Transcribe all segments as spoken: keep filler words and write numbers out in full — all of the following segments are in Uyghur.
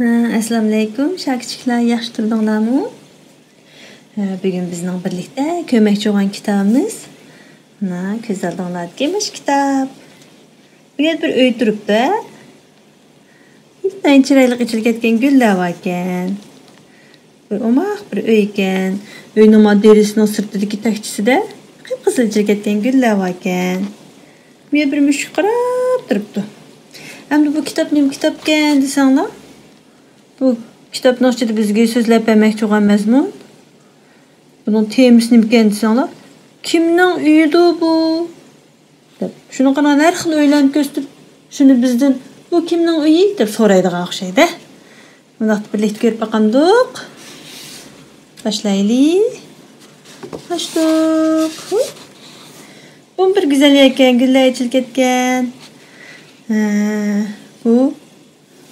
ئەسسالامۇئەلەيكۇم، شاكىچىكلار، ياخشى تۇردۇڭلارمۇ؟ ھە، بۈگۈن بىزنىڭ بىرلىكتە كۆرمەكچى بولغان كىتابىمىز، مانا، كۆز ئالدىڭلاردىكى مۇشۇ كىتاب. بۇ يەردە بىر ئۆي تۇرۇپتۇ، ھە؟ ئىنتايىن چىرايلىق ئېچىلىپ كەتكەن گۈللەر باركەن. بىر ئوماق بىر ئۆي ئىكەن. ئۆينىڭ مانا دېرىزىسىنىڭ سىرتىدىكى تەكچىسىدە قىپقىزىل ئېچىلىپ كەتكەن گۈللەر باركەن. بۇ يەردە بىر مۈشۈك قاراپ تۇرۇپتۇ. ئەمدى بۇ كىتاب نېمە كىتابكەن دېسەڭلار، بۇ كىتابنىڭ ئىچىدە بىزگە سۆزلەپ بەرمەكچى بولغان مەزمۇن، بۇنىڭ تېمىسى نېمىكەن دېسەڭلار، كىمنىڭ ئۆيىدۇ بۇ؟ دەپ. شۇنىڭغا قارىغان ھەر خىل ئۆيلەرنى كۆرسىتىپ، شۇنى بىزدىن، «بۇ كىمنىڭ ئۆيى؟» دەپ سورايدىغان ئوخشايدۇ. بۇنداقتا بىرلىكتە كۆرۈپ باقامدۇق؟ باشلايلى. ئاچتۇق. ھۇي. بۇ بىر گۈزەل يەركەن، گۈللەر ئېچىلىپ كەتكەن. ھە، بۇ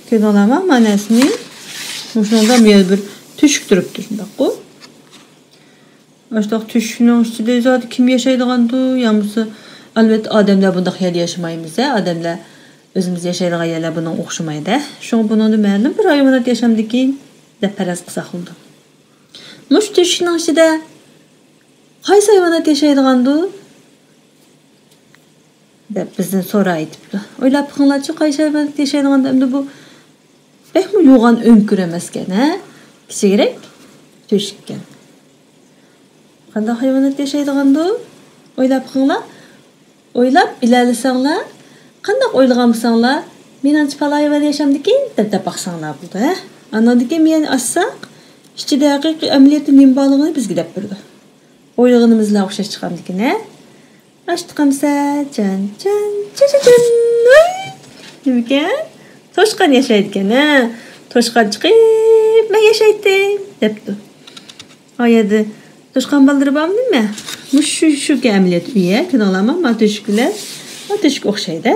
كۆردۈڭلارمۇ مەنىسىنى؟ مۇشۇنىڭدا بۇ يەردە بىر تۆشۈك تۇرۇپتۇ، شۇنداققۇ؟ ئاشۇنداق تۆشۈكنىڭ ئۈستىدە زادى كىم ياشايدىغاندۇ؟ يا بولمىسا، ئەلۋەتتە، ئادەملەر بۇنداق يەردە ياشىمايمىز-ھە، ئادەملەر ئۆزىمىز ياشايدىغان يەرلەر بۇنىڭغا ئوخشىمايدۇ-ھە. شۇڭا بۇنىڭدا مەلۇم بىر ھايۋانات ياشامدىكىن دەپ پەرەز قىلساق بولىدۇ. مۇشۇ تۆشۈكنىڭ ئىچىدە قايسى ھايۋانات ياشايدىغاندۇ؟ دەپ بىزدىن سوراۋېتىپتۇ. ئويلاپ بېقىڭلارچۇ، قايسى ھايۋانات ياشايدىغاندۇ؟ ئەمدى بۇ بەكمۇ يوغان ئۆڭكۈر ئەمەسكەن، ھە؟ كىچىكرەك تۆشۈككەن. قانداق ھايۋانات ياشايدىغاندۇ؟ ئويلاپ بېقىڭلار. ئويلاپ بىلەلىسەڭلار، قانداق ئويلىغان بولساڭلار، مېنىڭچە پالا ھايۋان ياشامدىكىن دەپ دەپ باقساڭلار بولىدۇ، ھە؟ ئاندىن كېيىن مېنى ئاچساق، ئىچىدە ھەقىقىي ئەمەلىيەتتە نېمە بارلىقىنى بىزگە دەپ بېرىدۇ. ئويلىغىنىمىزلا ئوخشاش چىقامدىكىن، ھە؟ ئاچتۇق ئەمسە، جان، جان، جان، جان، جان. ۋاي! نېمىكەن؟ توشقان ياشايدىكەن، ھە؟ توشقان چىقىپ، مەن ياشايتتىم، دەپتۇ. ئا يەردە توشقان بالىلىرى بارمۇ نېمە؟ مۇشۇ، شۇ، شۇكەن ئەمەلىيەت ئۆيى، كۆردۈڭلارمۇ؟ ما تۆشۈك بىلەن، ما تۆشۈك ئوخشايدۇ.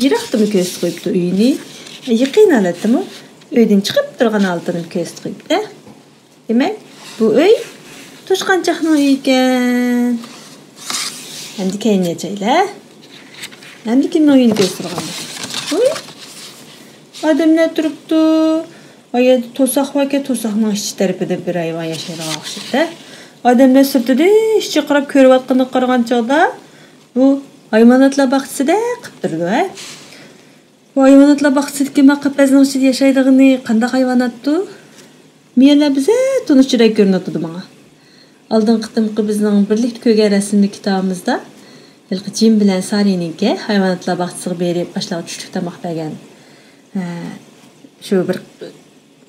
يىراقتىمۇ كۆرسىتىپ قويۇپتۇ ئۆيىنى. يېقىن ھالەتتىمۇ، ئۆيدىن چىقىپ تۇرغان ھالىتىنىمۇ كۆرسىتىپ قويۇپتۇ. دېمەك، بۇ ئۆي توشقانچاقنىڭ ئۆيى ئىكەن. ئەمدى كەينىگە ئاچايلى. ئەمدى كىمنىڭ ئۆيىنى كۆرسىتىدىغاندۇ؟ ۋۇي! ئادەملەر تۇرۇپتۇ. ئا يەردە توساق باركەن، توساقنىڭ ئىچ تەرىپىدە بىر ھايۋان ياشايدىغان ئوخشايدۇ. ئادەملەر سىرتىدىن ئىچىگە قاراپ كۆرۈۋاتقىنىغا قارىغان چاغدا، بۇ ھايۋاناتلار باغچىسىدەك قىپ تۇرىدۇ، ھە؟ بۇ ھايۋاناتلار باغچىسىدىكى ما قەپەسنىڭ ئىچىدە ياشايدىغىنى قانداق ھايۋاناتتۇ؟ مېيەللەر بىزە تونۇشچىدەك كۆرۈنۈۋاتىدۇ ماڭا. ئالدىنقى قېتىمقى بىزنىڭ بىرلىكتە كۆرگەن رەسىملىك كىتابىمىزدا ھېلىقى جىم بىلەن سارىنىڭكى ھايۋاناتلار باغچىسىغا بېرىپ، ئاشۇلارغا چۈشلۈك تاماق بەرگەن، ھە، شۇ بىر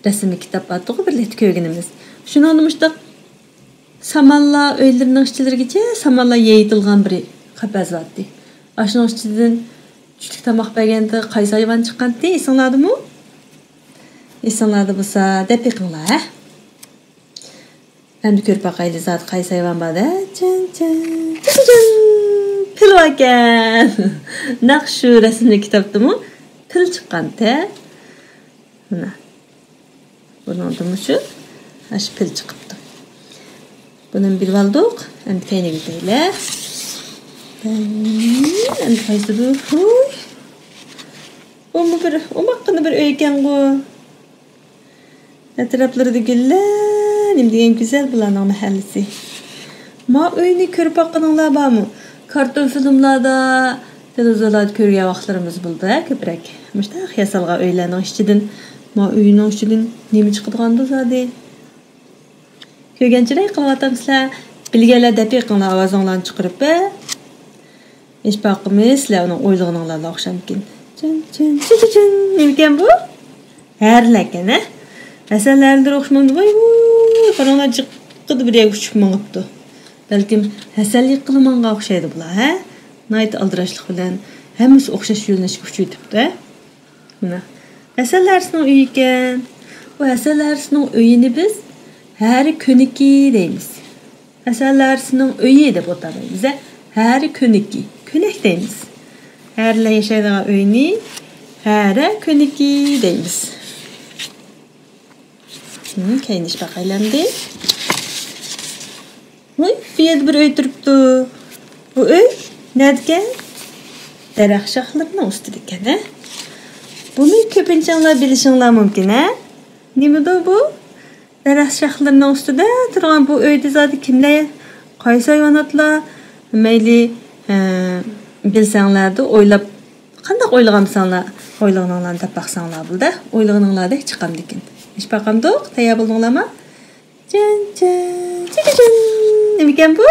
رەسىملىك كىتاب بارتىغۇ، بىرلىكتە كۆرگىنىمىز. شۇنىڭدا مۇشۇنداق سامانلار ئۆيلىرىنىڭ ئىچلىرىگىچە سامانلار يېيىتىلغان بىر قەپەس بارتتى. ئاشۇنىڭ ئىچىدىن چۈشلۈك تاماق بەرگەندە قايسى ھايۋان چىققانتى، ئېسىڭلاردىمۇ؟ ئېسىڭلاردا بولسا دەپ بېقىڭلار، ھە؟ ئەمدى كۆرۈپ باقايلى، زادى قايسى ھايۋان بار-دە؟ جىن، جىن، جىن، جىن، جىن. پىل باركەن. نەق شۇ رەسىملىك كىتابتىمۇ پىل چىققانتى. مانا. بۇنىڭدىمۇ شۇ، ئاشۇ پىل چىقىپتۇ. بۇنىمۇ بىلىۋالدۇق. ئەمدى كەينىگە ئۆتەيلى. ئەمدى قايسىدۇ؟ ھۇي. بۇمۇ بىر ئوماققىنا بىر ئۆيكەنغۇ. ئەتراپلىرىدا گۈللەر، نېمە دېگەن گۈزەل بۇلارنىڭ مەھەللىسى. ما ئۆينى كۆرۈپ باققىنىڭلار بارمۇ؟ كارتون فىلىملاردا، تېلېۋىزورلاردا كۆرگەن ۋاقىتلىرىمىز بولدى-ھە كۆپرەك. مۇشۇنداق ياسالغان ئۆيلەرنىڭ ئىچىدىن، ما ئۆينىڭ ئىچىدىن نېمە چىقىدىغاندۇ زادى؟ كۆرگەنچىرەك قىلىۋاتامسىلەر؟ بىلگەنلەر دەپ بېقىڭلار ئاۋازىڭلارنى چىقىرىپ، ھە؟ ھېچ باقىمىز سىلەر ئۇنىڭ ئويلىغىنىڭلارلا ئوخشامكىن. چىن، چىن، چىن، چىن، چىن. نېمىكەن بۇ؟ ھەرىلەكەن، ھە؟ ھەسەل ھەرىلىرى ئوخشىمامدۇ؟ ۋاي، ۋۇي، قاراڭلار، جىققىدە بىر يەرگە ئۇچۇپ مېڭىپتۇ. بەلكىم ھەسەل يىغقىلى ماڭغان ئوخشايدۇ بۇلار، ھە؟ ناھايىتى ئالدىراشلىق بىلەن ھەممىسى ئوخشاش يۆنىلىشكە ئۇچۇۋېتىپتۇ، ھە؟ مانا. ھەسەل ھەرىسىنىڭ ئۆيى ئىكەن. بۇ ھەسەل ھەرىسىنىڭ ئۆيىنى بىز ھەرە كۆنىكى دەيمىز. ھەسەل ھەرىسىنىڭ ئۆيى دەپ ئاتىمايمىز، ھەرە كۆنىكى. كۆنەك دەيمىز. ھەرىلەر ياشايدىغان ئۆينى ھەرە كۆنىكى دەيمىز. ھىم، كەينىگە باقايلى ئەمدى. ۋاي، بۇ يەردە بىر ئۆي تۇرۇپتۇ. بۇ ئۆي نەدىكەن؟ دەرەخ شاخلىرىنىڭ ئۈستىدىكەن، ھە؟ بۇنى كۆپىنچىڭلار بىلىشىڭلار مۇمكىن، ھە؟ نېمىدۇ بۇ؟ دەرەخ شاخلىرىنىڭ ئۈستىدە تۇرغان بۇ ئۆيدە زادى كىملەر؟ قايسى ھايۋاناتلار؟ مەيلى، ئە، بىلسەڭلەردە ئويلاپ، قانداق ئويلىغانساڭلار، ئويلىغىنىڭلارنى دەپ باقساڭلار بولدى. ئويلىغىنىڭلاردەك چىقامدىكىن. ئىش باقامدۇق؟ تەييار بولدۇڭلارمۇ؟ جىن، جىن، جىن، جىن. نېمىكەن بۇ؟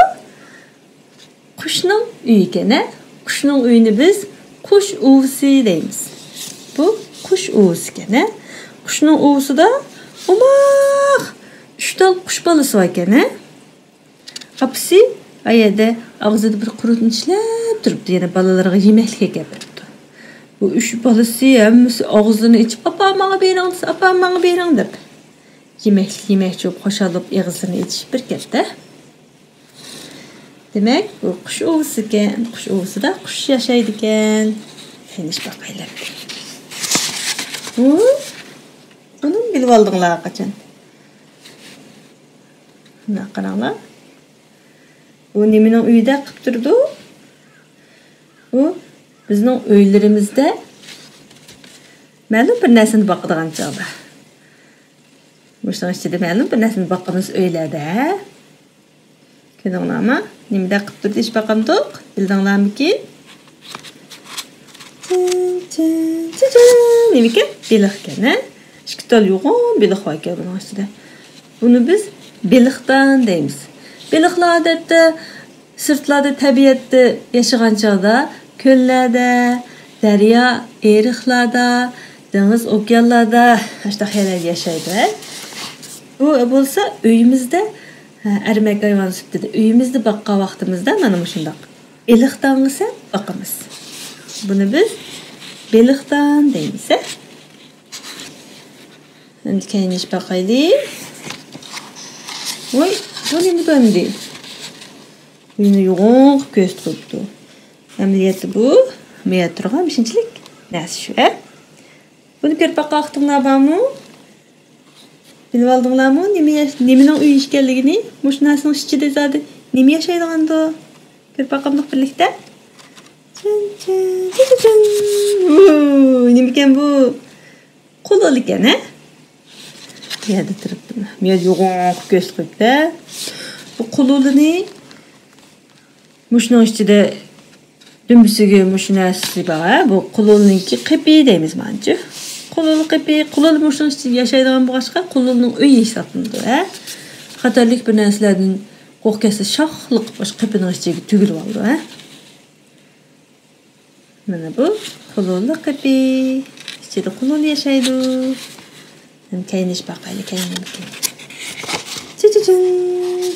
قۇشنىڭ ئۆيى ئىكەن، ھە؟ قۇشنىڭ ئۆيىنى بىز قۇش ئۇۋىسى دەيمىز. بۇ قۇش ئۇۋىسى ئىكەن، ھە؟ قۇشنىڭ ئۇۋىسىدا ئوماق ئۈچ تال قۇش بالىسى بار ئىكەن، ھە؟ ئاپىسى ئايەردە ئاغزىدا بىر قۇرۇتنى چىشلەپ تۇرۇپتۇ، يەنە بالىلىرىغا يېمەكلىك ئەكەپ بېرىپتۇ. بۇ ئۈچ بالىسى ھەممىسى ئاغزىنى ئېچىپ، «ئاپا، ماڭا بېرىڭ» دېسە، «ئاپا، ماڭا بېرىڭ» دەپ يېمەكلىك يېمەكچى بولۇپ، خۇشال بولۇپ ئېغىزلىرىنى ئېچىشىپ بىر كەتتى. دېمەك، بۇ قۇش ئۇۋىسىكەن، قۇش ئۇۋىسىدا قۇش ياشايدىكەن. قېنىش باقايلى. بۇ، بۇنى بىلىۋالدىڭلار قاچان؟ مۇنداق قاراڭلار. بۇ نېمىنىڭ ئۆيىدە قىپ تۇرىدۇ؟ بۇ بىزنىڭ ئۆيلىرىمىزدە مەلۇم بىر نەرسىنى باقىدىغان چاغدا. مۇشۇنىڭ ئىچىدە مەلۇم بىر نەرسىنى باقىمىز ئۆيلەردە. كۆردۈڭلارمۇ؟ نېمىدەك قىپ تۇردى ئىش باقامدۇق؟ بىلدىڭلارمىكىن؟ چىن، چىن، چىن، چىن. نېمىكەن؟ بېلىقكەن، ھە؟ ئىككى تال يوغان بېلىق باركەن بۇنىڭ ئىچىدە. بۇنى بىز بېلىقدان دەيمىز. بېلىقلار ئادەتتە سىرتلاردا، تەبىئەتتە ياشىغان چاغدا كۆللەردە، دەريا، ئېرىقلاردا، دېڭىز، ئوكيانلاردا، ئاشۇنداق يەرلەردە ياشايدۇ، ھە؟ بۇ بولسا ئۆيىمىزدە، ھە، ئەرمەك ھايۋان سۈپىتىدە ئۆيىمىزدە باققان ۋاقتىمىزدا مانا مۇشۇنداق بېلىقدانغا سەل باقىمىز. بۇنى بىز بېلىقدان دەيمىز، ھە؟ ئەمدى كەينىگە باقايلى. ۋاي، بۇ نېمىدۇ ئەمدى؟ بۇنى يوغان قىلىپ كۆرسىتىپ قويۇپتۇ. ئەمەلىيەتتە بۇ، بۇ يەردە تۇرغان مۇشۇنچىلىك نەرسە شۇ، ھە؟ بۇنى كۆرۈپ باققان ۋاقتىڭلار بارمۇ؟ بىلىۋالدىڭلارمۇ؟ نېمە ياش-، نېمىنىڭ ئۆيى ئىكەنلىكىنى؟ مۇشۇ نەرسىنىڭ ئىچىدە زادى نېمە ياشايدىغاندۇ؟ كۆرۈپ باقامدۇق بىرلىكتە؟ چىن، چىن، چىن، چىن، چىن. ۋۇ، نېمىكەن بۇ؟ قۇلۇل ئىكەن، ھە؟ بۇ يەردە تۇرۇپتۇ. بۇ يەردە يوغان قىلىپ كۆرسىتىپ قويۇپتۇ. بۇ قۇلۇلىنى مۇشۇنىڭ ئىچىدە دۈمبىسىگە مۇشۇ نەرسىسى بار، ھە؟ بۇ قۇلۇلنىڭكى قېپى دەيمىز مانچە. قۇلۇل قېپى، قۇلۇل مۇشۇنىڭ ئىچىدە ياشايدىغان بولغاچقا، قۇلۇلنىڭ ئۆيى ھېسابلىنىدۇ، ھە؟ خەتەرلىك بىر نەرسىلەردىن قورقۇپ كەتسە، شاخلىق قىلىپ مۇشۇ قېپىنىڭ ئىچىگە تۈگۈلۈۋالىدۇ، ھە؟ مانا بۇ قۇلۇللۇق قېپى. ئىچىدە قۇلۇل ياشايدۇ. مانا كەينىگە باقايلى، كەينى نېمىكىن. چىچىچىن!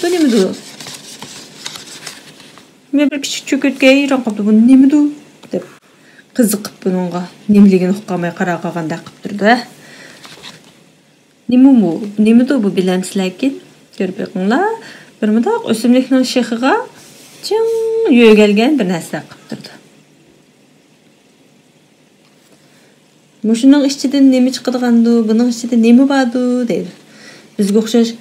بۇ نېمىدۇ؟ مەن بىر كىچىك چۆكۈرتكە ھەيران قاپتۇ، بۇ نېمىدۇ؟ دەپ قىزىقىپ بۇنىڭغا نېمىلىكىنى ئۇقالماي قاراپ قالغاندەك قىلىپ تۇرىدۇ، ھە؟ نېمىمۇ، نېمىدۇ بۇ بىلەمسىلەركىن؟ كۆرۈپ بېقىڭلار. بىر مۇنداق ئۆسۈملۈكنىڭ شېخىغا چىڭ يۆگەلگەن بىر نەرسە قىلىپ تۇرىدۇ. مۇشۇنىڭ ئىچىدىن نېمە چىقىدىغاندۇ، بۇنىڭ ئىچىدە نېمە باردۇ دەيدۇ. بىزگە ئوخشاش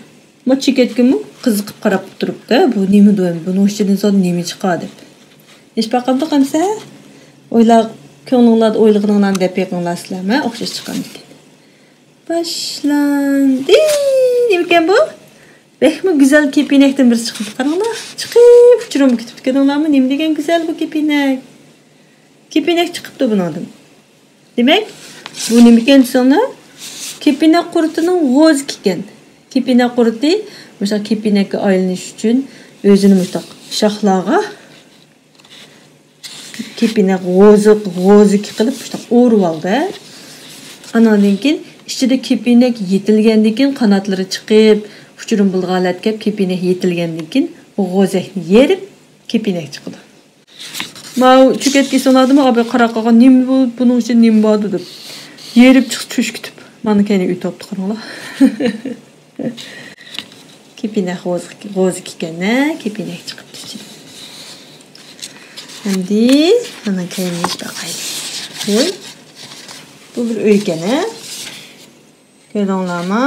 ما چېكەتكىمۇ قىزىقىپ قاراپ تۇرۇپتۇ، بۇ نېمىدۇ ئەمدى، بۇنىڭ ئىچىدىن زادى نېمە چىقا دەپ. ھېچ باقامدۇق ئەمسە؟ ئويلا-، كۆڭلۈڭلاردا ئويلىغىنىڭلارنى دەپ بېقىڭلار سىلەر، مە ئوخشاش چىقامدىكىن. باشلاندى. نېمىكەن بۇ؟ بەكمۇ گۈزەل كېپىنەكتىن بىرسى چىقىپتۇ. قاراڭلار، چىقىپ ئۇچۇرۇمغا كېتىپتۇ. كۆردۈڭلارمۇ؟ نېمە دېگەن گۈزەل بۇ كېپىنەك. كېپىنەك چىقىپتۇ بۇنىڭدىن. دېمەك، بۇ نېمىكەن دېسەڭلار، كېپىنەك قۇرتىنىڭ غوزىكى ئىكەن. كېپىنەك قۇرتى مۇشۇنداق كېپىنەككە ئايلىنىش ئۈچۈن ئۆزىنى مۇشۇنداق شاخلارغا كېپىنەك غوزىك، غوزىكى قىلىپ مۇشۇنداق ئورۇۋالدى. ئاناندىن كېيىن ئىچىدە كېپىنەك يېتىلگەندىن كېيىن قاناتلىرى چىقىپ، ئۇچۇرۇم بولىدىغان ھالەتكە كېلىپ، كېپىنەك يېتىلگەندىن كېيىن ئۇ غوزەكنى يېرىپ كېپىنەك چىقىدۇ. ماۋۇ چۆكەتكە سۇنادىمۇ ئاباي قاراپ قالغان، نېمە بۇ، بۇنىڭ ئىچىدە نېمە باردۇ دەپ. يېرىپ چىقىپ چۈشكۈتۈپ. مانا كەينى ئۆتۈۋاپتۇ، قاراڭلار. كېپىنەك غوزىكى، غوزىكى ئىكەن، ھە؟ كېپىنەك چىقىپتۇ ئىچىدىن. ئەمدى مانا كەينىگە باقايلى. ۋوي. بۇ بىر ئۆي ئىكەن، ھە؟ كۆردۈڭلارمۇ؟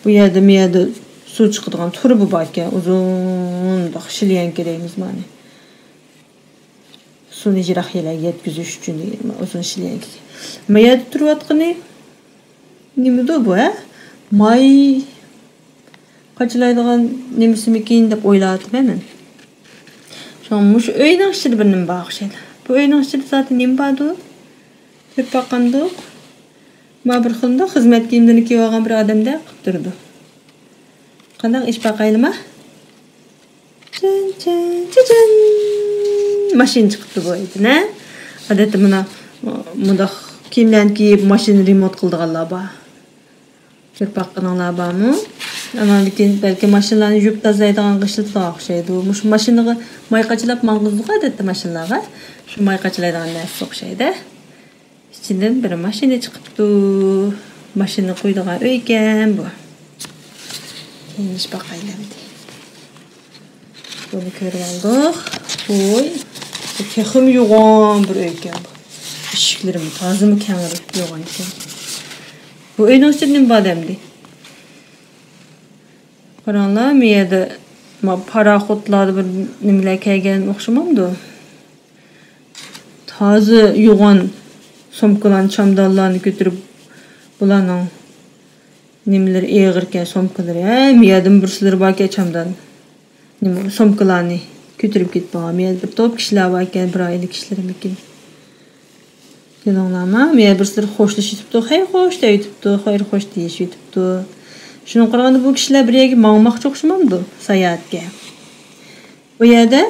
بۇ يەردە، بۇ يەردە سۇ چىقىدىغان تۇرۇبا بار ئىكەن. ئۇزۇنداق شليانكا دەيمىز مانى. سۇنى يىراق يەرلەرگە يەتكۈزۈش ئۈچۈن دېگەن ئۇزۇن شليانكىگە. ما يەردە تۇرۇۋاتقىنى نېمىدۇ بۇ، ھە؟ ماي قاچىلايدىغان نېمىسىمىكىن دەپ ئويلاۋاتىمەن مەن. شۇڭا مۇشۇ ئۆينىڭ ئىچىدە بىر نېمە بار ئوخشايدۇ. بۇ ئۆينىڭ ئىچىدە زادى نېمە باردۇ؟ كۆرۈپ باققاندۇق. ما بىر خىلدا خىزمەت كىيىملىرىنى كىيىۋالغان بىر ئادەمدەك قىلىپ تۇرىدۇ. قانداق ئىش باقايلىما؟ چىن، چىن، چىچىن. ماشىنا چىقىپتۇ بۇ ئۆيدىن، ھە؟ ئادەتتە مانا مۇنداق كىيىملەرنى كىيىپ، ماشىنا رېمونت قىلىدىغانلار بار. كۆرۈپ باققىنىڭلار بارمۇ؟ ئەمما لېكىن بەلكى ماشىنىلارنى يۇيۇپ تازىلايدىغانغا ئىشلىتىدىغان ئوخشايدۇ. مۇشۇ ماشىنىغا ماي قاچىلاپ ماڭغۇزىدۇ ئادەتتە ماشىنىلارغا. شۇ ماي قاچىلايدىغان نەرسىسى ئوخشايدۇ. ئىچىدىن بىر ماشىنا چىقىپتۇ. ماشىنا قويىدىغان ئۆي ئىكەن بۇ. كېيىن ئىش باقايلى ئەمدى. بۇنى كۆرۈۋالدۇق. ۋوي، بۇ تېخىمۇ يوغان بىر ئۆي ئىكەن بۇ. ئىشىكلىرىمۇ تازىمۇ كەڭرى يوغان ئىكەن. بۇ ئۆينىڭ ئىچىدە نېمە بار ئەمدى؟ قاراڭلار، مۇ يەردە ما پاراخوتلاردا بىر نېمىلەر كەلگەن ئوخشىمامدۇ؟ تازا يوغان سومكىلارنى، چامدانلارنى كۆتۈرۈپ، بۇلارنىڭ نېمىلىرى ئېغىركەن، سومكىلىرى. ھە، مۇ يەردىمۇ بىرسىلىرى باركەن، چامدان، نېمە، سومكىلارنى كۆتۈرۈپ كېتىپ بارغان. مۇ يەردە بىر توپ كىشىلەر باركەن، بىر ئائىلە كىشىلىرىمىكىن. كۆردۈڭلارمۇ؟ مۇ يەردە بىرسىلىرى خوشلىشىۋېتىپتۇ، خەير خوش دەۋېتىپتۇ، خەير خوش دېيىشىۋېتىپتۇ. شۇنىڭغا قارىغاندا بۇ كىشىلەر بىر يەرگە ماڭماقچى ئوخشىمامدۇ ساياھەتكە؟ بۇ يەردە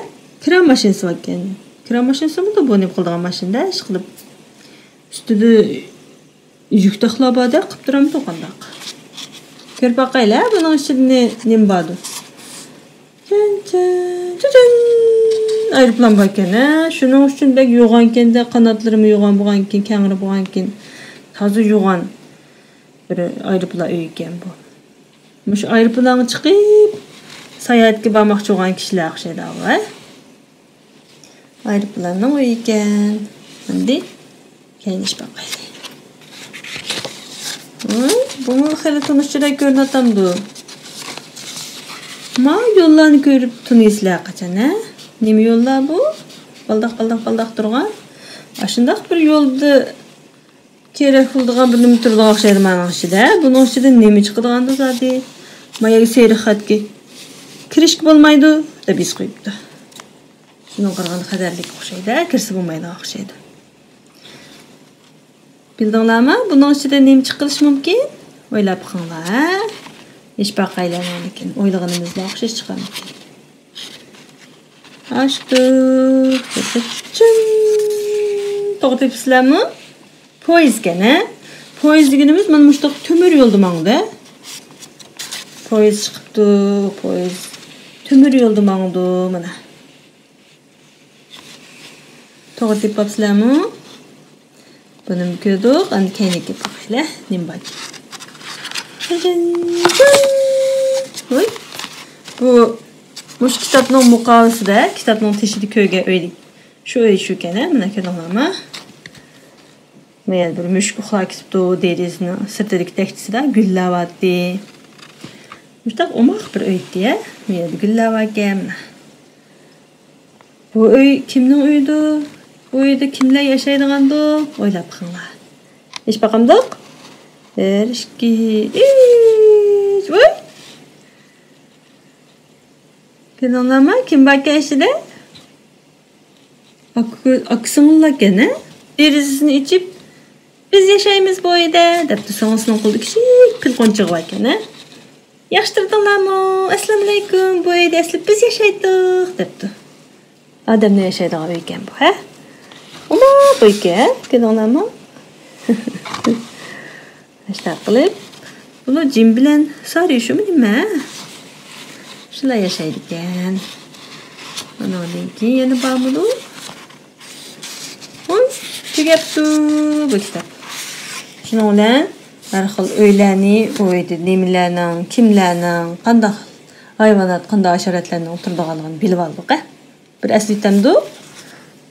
كىرا ماشىنىسى باركەن. كىرا ماشىنىسىمۇ بۇ نېمە قىلىدىغان ماشىنىدا ئىشقىلىپ. ئۈستىدە يۈك تاقلا باردەك قىلىپ تۇرامدۇ قانداق؟ كۆرۈپ باقايلى، بۇنىڭ ئىچىدە نېمە باردۇ؟ چىن، چىن، چىچىن. ئايروپىلان باركەن، ھە؟ شۇنىڭ ئۈچۈن بەك يوغانكەن-دە، قاناتلىرىمۇ يوغان بولغانكەن، كەڭرى بولغانكەن. تازا يوغان بىر ئايروپىلان ئۆيى ئىكەن بۇ. مۇشۇ ئايروپىلانغا چىقىپ، ساياھەتكە بارماقچى بولغان كىشىلەر ئوخشايدۇ، ھە؟ ئايروپىلاننىڭ ئۆيى ئىكەن. ئەمدى كەينىشىپ باقايلى. ھە، بۇمۇ خېلى تونۇشچىدەك كۆرۈنۈۋاتامدۇ؟ ما يوللارنى كۆرۈپ تونۇيسىلەر قاچان، ھە؟ نېمە يوللار بۇ؟ بالداق، بالداق، بالداق تۇرغان. ئاشۇنداق بىر يولدا كېرەك بولىدىغان بىر نېمە تۇرىدىغان ئوخشايدۇ مانىڭ ئىچىدە. بۇنىڭ ئىچىدىن نېمە چىقىدىغاندۇ زادى؟ ما يەرگە سېرىق خەتكە كىرىشكە بولمايدۇ دەپ يېزىپ قويۇپتۇ. شۇنىڭغا قارىغاندا خەتەرلىك ئوخشايدۇ، كىرسە بولمايدىغان ئوخشايدۇ. بىلدىڭلارمۇ؟ بۇنىڭ ئىچىدە نېمە چىقىرىشى مۇمكىن؟ ئويلاپ بېقىڭلار، ھە؟ ھېچ باقايلى ئاندىن كېيىن ئويلىغىنىمىزدىن ئوخشاش چىقارمىكىن؟ ئاچتۇق. چىن. توغرا تېپىپسىلەرمۇ؟ پويىز ئىكەن، ھە؟ پويىز دېگىنىمىز مانا مۇشۇنداق تۆمۈر يولدا ماڭىدۇ، ھە؟ پويىز چىقىپتۇ، پويىز تۆمۈر يولدا ماڭىدۇ، مانا. توغرا تېپىپسىلەرمۇ؟ بۇنىمۇ كۆردۇق، ئەمدى كەينىگە باقايلى، نېمە باركىن. ۋوي. بۇ، مۇشۇ كىتابنىڭ مۇقاۋىسىدە، كىتابنىڭ تېشىدا كۆرگەن ئۆيدىكى. شۇ ئۆي شۇكەن، ھە؟ مانا كۆردۈڭلارمۇ؟ مانا يەنە بىر مۈشۈك ئۇخلاپ كېتىپتۇ، دېرىزىنىڭ سىرتىدىكى تەكچىسىدە گۈللەر بارتى. مۇشۇنداق ئوماق بىر ئۆيدى، ھە؟ مانا يەردە گۈللەر باركەن، مانا. بۇ ئۆي كىمنىڭ ئۆيىدۇ؟ بۇ ئۆيدە كىملەر ياشايدىغاندۇ؟ ئويلاپ بېقىڭلار. ھېچ باقامدۇق؟ بىر، ئىككى، ئۈچ. ۋوي! كۆردۈڭلارمۇ؟ كىم باركەن ئىچىدە؟ ئاكا، ئاكا سىڭىللاركەن، ھە؟ دېرىزىسىنى ئېچىپ، «بىز ياشايمىز بۇ ئۆيدە» دەپتۇ. سىڭلىسىنىڭ قولىدا كىچىك پىلقونچىقى باركەن، ھە؟ «ياخشى تۇردۇڭلارمۇ؟ ئەسسالامۇئەلەيكۇم، بۇ ئۆيدە ئەسلى بىز ياشايتتۇق» دەپتۇ. ئادەملەر ياشايدىغان ئۆيكەن بۇ، ھە؟ ئوماق ئۆيكەن، كۆردۈڭلارمۇ؟ مۇشۇنداق قىلىپ، بۇلار جىم بىلەن سارى شۇمۇ نېمە؟ شۇلار ياشايدىكەن. ئانىڭدىن كېيىن يەنە بارمىدۇ؟ ۋوي، تۈگەپتۇ بۇ كىتاب. شۇنىڭ بىلەن ھەر خىل ئۆيلەرنى، ئۇ ئۆيدە نېمىلەرنىڭ، كىملەرنىڭ، قانداق ھايۋانات، قانداق ھاشاراتلارنىڭ تۇرىدىغانلىقىنى بىلىۋالدۇق، ھە؟ بىر ئەسلىتەمدۇ؟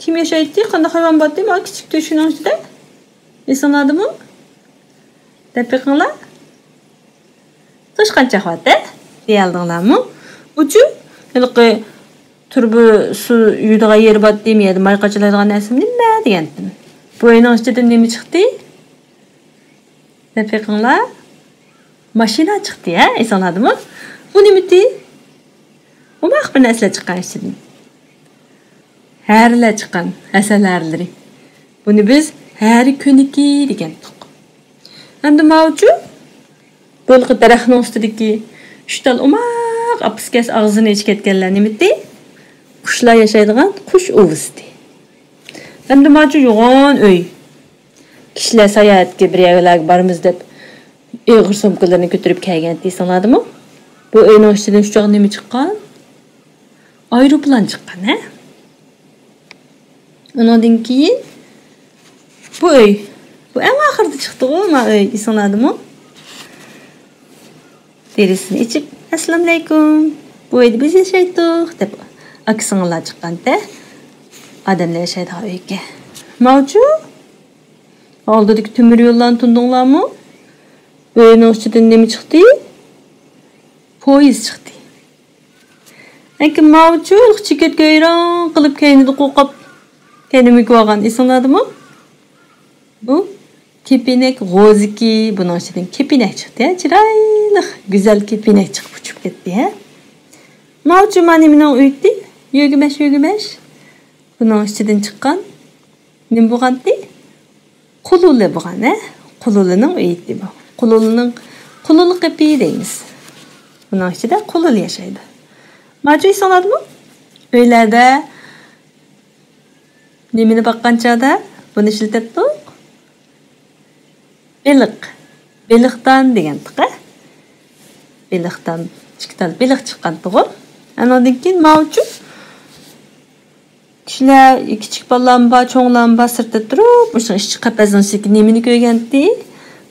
كىم ياشايتتى؟ قانداق ھايۋان بارتتى؟ مانا كىچىك تۆشۈكنىڭ ئىچىدە. ئېسىڭلاردىمۇ؟ دەپ بېقىڭلار. توشقانچاق بارتتى. دېيەلدىڭلارمۇ؟ ئۇچۇ ھېلىقى تۇرۇبا سۇ يۇيىدىغان يېرى بارتتى، مۇ يەردە ماي قاچىلايدىغان نەرسە نېمە دېگەنتىم. بۇ ئۆينىڭ ئىچىدىن نېمە چىقتى؟ دەپ بېقىڭلار. ماشىنا چىقتى، ھە؟ ئېسىڭلاردىمۇ؟ بۇ نېمىتى؟ ئوماق بىر نەرسىلەر چىققان ئىچىدىن. ھەرىلەر چىققان، ھەسەل ھەرىلىرى. بۇنى بىز ھەرە كۆنىكى دېگەنتۇق. ئەمدى ماۋۇچۇ، بۇ ھېلىقى دەرەخنىڭ ئۈستىدىكى ئۈچ تال ئوماق ئاپىسكەس ئاغزىنى ئېچىپ كەتكەنلەر نېمىتى؟ قۇشلار ياشايدىغان قۇش ئۇۋىسىدى. ئەمدى ماۋۇچۇ يوغان ئۆي. كىشىلەر ساياھەتكە بىر يەرلەرگە بارىمىز دەپ ئېغىر سومكىلىرىنى كۆتۈرۈپ كەلگەن ئېسىڭلاردىمۇ؟ بۇ ئۆينىڭ ئىچىدىن شۇ چاغ نېمە چىققان؟ ئايروپىلان چىققان، ھە؟ ئۇنىڭدىن كېيىن بۇ ئۆي. بۇ ئەڭ ئاخىرىدا چىقتىغۇ، ما ئۆي، ئېسىڭلاردىمۇ؟ دېرىزىسىنى ئېچىپ، «ئەسسالامۇئەلەيكۇم، بۇ ئۆيدە بىز ياشايتتۇق» دەپ ئاكا سىڭىللار چىققانتى. ئادەملەر ياشايدىغان ئۆيگە. ماۋۇچۇ؟ ئالدىدىكى تۆمۈر يوللارنى تونۇدۇڭلارمۇ؟ بۇ ئۆينىڭ ئىچىدىن نېمە چىقتى؟ پويىز چىقتى. لېكىن ماۋۇچۇ چېكەتكە ھەيران قېلىپ كەينىدە قوقۇپ، كەينىدە مۆكۈۋالغان ئېسىڭلاردىمۇ؟ بۇ كېپىنەك غوزىكى، بۇنىڭ ئىچىدىن كېپىنەك چىقتى، ھە؟ چىرايلىق، گۈزەل كېپىنەك چىقىپ ئۇچۇپ كەتتى، ھە؟ ماۋۇچۇ ما نېمىنىڭ ئۆيىتى؟ يۆگىمەش، يۆگىمەش. بۇنىڭ ئىچىدىن چىققان نېمە بولغانتى؟ قۇلۇلە بولغان، ھە؟ قۇلۇلىنىڭ ئۆيىتى بۇ. قۇلۇلىنىڭ، قۇلۇل قېپى دەيمىز. بۇنىڭ ئىچىدە قۇلۇل ياشايدۇ. ماۋۇچۇ ئېسىڭلاردىمۇ؟ ئۆيلەردە نېمىنى باققان چاغدا بۇنى ئىشلىتەتتۇق؟ بېلىق. بېلىقدان دېگەنتۇق، ھە؟ بېلىقدان ئىككى تال بېلىق چىققانتىغۇ. ئانىڭدىن كېيىن ماۋۇچۇ كىشىلەر، كىچىك بالىلارمۇ بار، چوڭلارمۇ بار، سىرتتا تۇرۇپ، مۇشۇ ئىشچى قەپەسنىڭ ئىچىدىكى نېمىنى كۆرگەنتى؟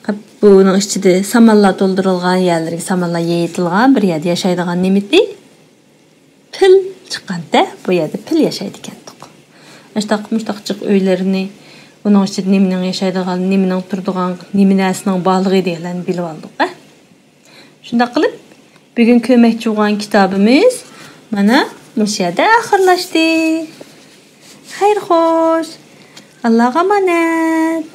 قەپ-، بۇنىڭ ئىچىدە سامانلار تولدۇرۇلغان، يەرلىرىگە سامانلار يېيىتىلغان بىر يەردە ياشايدىغان نېمىتى؟ پىل چىققانتە، بۇ يەردە پىل ياشايدىكەنتۇق. ئاشتاق مۇشتاق جىق ئۆيلىرىنى، ئۇنىڭ ئىچىدە نېمىنىڭ ياشايدىغان، نېمىنىڭ تۇرىدىغان، نېمە نەرسىنىڭ بارلىقى دېگەنلەرنى بىلىۋالدۇق، ھە؟ شۇنداق قىلىپ، بۈگۈن كۆرمەكچى بولغان كىتابىمىز مانا مۇشۇ يەردە ئاخىرلاشتى. خەير خوش. ئاللاغا ئامانەت.